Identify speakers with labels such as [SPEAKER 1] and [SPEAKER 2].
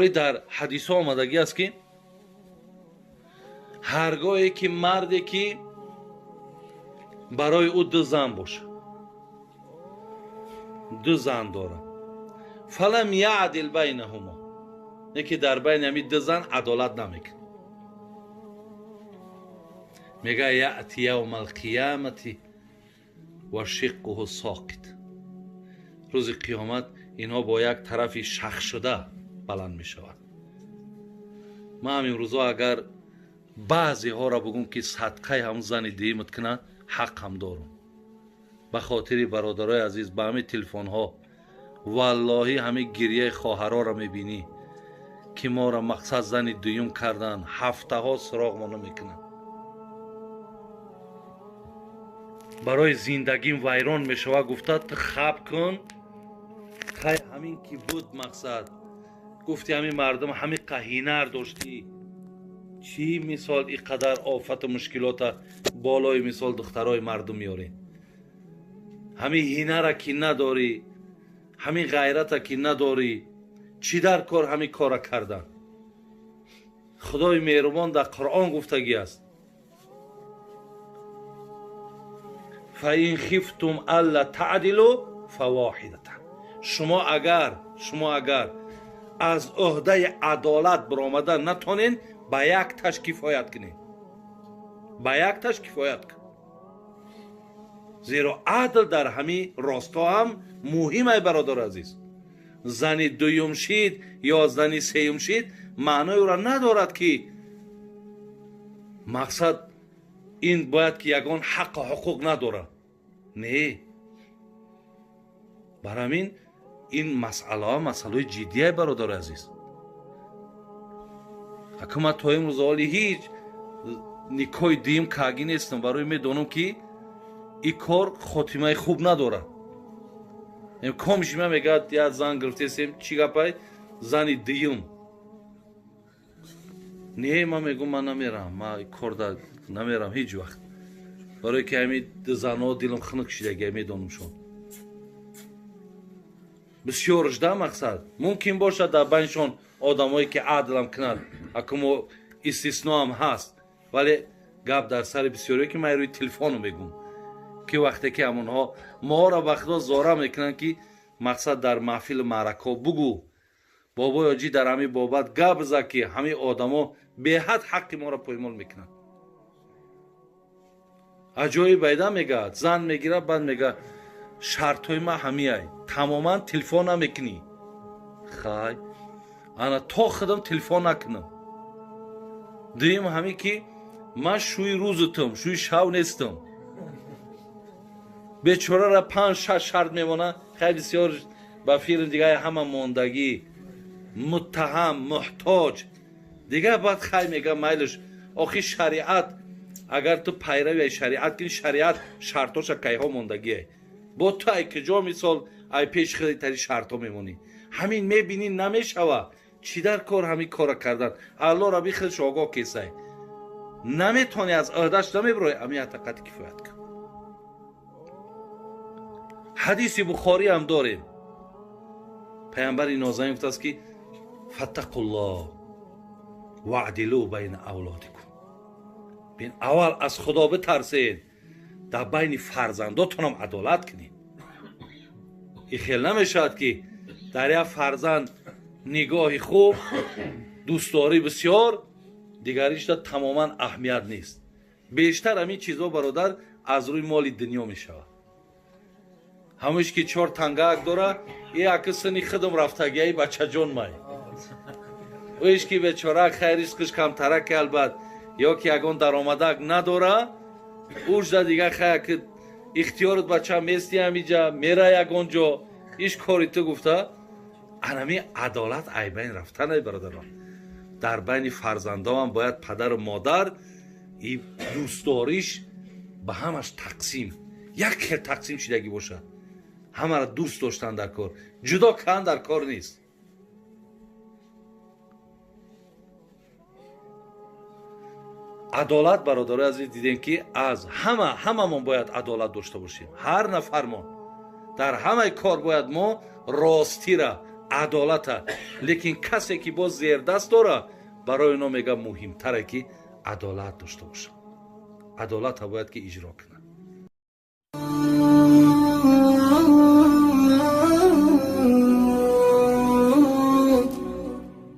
[SPEAKER 1] Оли дар ҳадисҳо омадагӣ аст, ки ҳаргоҳе ки марде ки барои ӯ ду зан бошад, ду зан дорад, фалам яъдил байнаҳумо, не ки дар байни ҳамин ду зан адолат намекунад, мега яъти явма алқиямати ва шиққуҳу соқит. Рӯзи қиёмат инҳо бо як тарафи шахшуда баланд мешавад. Ман ҳам имрӯзо агар баъзеҳоро бугум ки садқаи ҳамун зани дуюмат кунад, ҳақ ҳам дорум. Ба хотири бародарои азиз, ба ҳамин телефонҳо валлоҳи ҳамин гирияи хоҳароро мебинӣ ки моро мақсад зани дуюм кардан, ҳафтаҳо суроғ мо намекунанд, барои зиндагим вайрон мешавад. Гуфта ту хаб кун, хай ҳамин ки буд мақсад. Гуфти ҳамин мардум ҳамин қаҳинар доштӣ, чӣ мисол ин қадар офату мушкилота болои мисол духтарои мардум меорем? Ҳамин ҳинара ки надорӣ, ҳамин ғайрата ки надорӣ, чӣ дар кор ҳамин кора кардан? Худои меҳрубон дар Қуръон гуфтагӣ аст: фаин хифтум алла таъдилу фавоҳидатан. Шумо агар аз ӯҳдаи адолат баромада натонед, ба як таш кифоят кунед, ба як таш кифоят кун. Зеро адл дар ҳамин росто ҳам муҳим ай бародари азиз. Зани дуюм шид ё зани сеюм шид маънои ӯро надорад ки мақсад ин бояд ки ягон ҳаққу ҳуқуқ надорад. Не, бар ҳамин ин масъалаҳо масъалаҳои ҷиддие бародари азиз. Ака ман то имрӯз ҳоли ҳеҷ никоҳи дуюм кагӣ нестам, барои медонам ки ин кор хотимаи хуб надорад. Комшима мегӯяд як зан гирифтесем, чӣ гапай? Зани дуюм. Не, ман мегӯм ман намерам, ман кор намерам ҳеҷ вақт, барое ки ҳамин занҳо дилам хунук шидагия, медонамшон. Бисёрш да мақсад мумкин бошад дар байншон одамое ки адлам кунад, аку мо истисноам ҳаст, вале гап дар сари бисёре ки ман рӯи телефону мегӯм ки вақте ки ҳамонҳо моро ба худо зора мекунанд ки мақсад дар маҳфилу маъракаҳо бугӯ бобои оҷӣ дар ҳамин бобат гап зад ки ҳамин одамо беҳад ҳаққи моро поймол мекунанд. Аҷоиб байда мегӯяд, зан мегирад, баъд мегӯяд шартҳои ман ҳамиай, тамоман телефон намекунӣ. Хай ана то худам телефон накунам. Дуюм ҳамин ки ман шӯи рӯзутам, шӯи шав нестам. Бечорара 5-6 шарт мемонад. Хай бисёр ба филм дигар ҳама мондагӣ, муттаҳам, муҳтоҷ. Дигар баъд хай мегӯям майлиш, охи шариат агар ту пайрави шариат кунӣ, шариат шартоша кайҳо мондагие. Бо ту ай куҷо мисол ай пеши хеле тари шартҳо мемонӣ? Ҳамин мебинӣ намешава. Чӣ дар кор ҳамин кора кардан? Алло раби хелш огоҳ кесай. Наметавонӣ аз ӯҳдаш намебироӣ, ҳамин ҳатақати кифоят кун. Ҳадиси Бухорӣ ҳам дорем. Паямбари нозанин гуфтааст ки фаттақуллоҳ ваъдилу байна авлодикум. Бин аввал аз Худо битарсед, дар байни фарзандотонам адолат кунед. Ин хел намешавад ки дар як фарзанд нигоҳи хуб, дӯстдорӣ бисёр, дигаришда тамоман аҳамият нест. Бештар ҳамин чизҳо бародар аз рӯи моли дунё мешавад. Ҳамоиш ки 4 тангаак дора, и аки сини худам рафтагиаи бачаҷон май. Оиш ки бечора хайр ризқиш камтараки албат, ё ки ягон даромадак надора, ужда дигар хай аки ихтиёрат бача мести ҳамиҷа, мера ягон ҷо, иш кори ту гуфта. Анами адолат ай байн рафтанай бародарон. Дар байни фарзандоам бояд падару модар и дӯстдориш ба ҳамаш тақсим, як хел тақсим шидагӣ бошад. Ҳамаро дӯст доштан дар кор, ҷудо кардан дар кор нест. Адолат бародарои азиз дидем ки аз ҳамамон бояд адолат дошта бошем. Ҳар нафармон дар ҳамаи кор бояд мо ростира, Адолата. Лекин касе ки боз зердаст дора, барои оно мега, муҳимтаре ки адолат дошта бошад, адолата бояд ки иҷро кунад.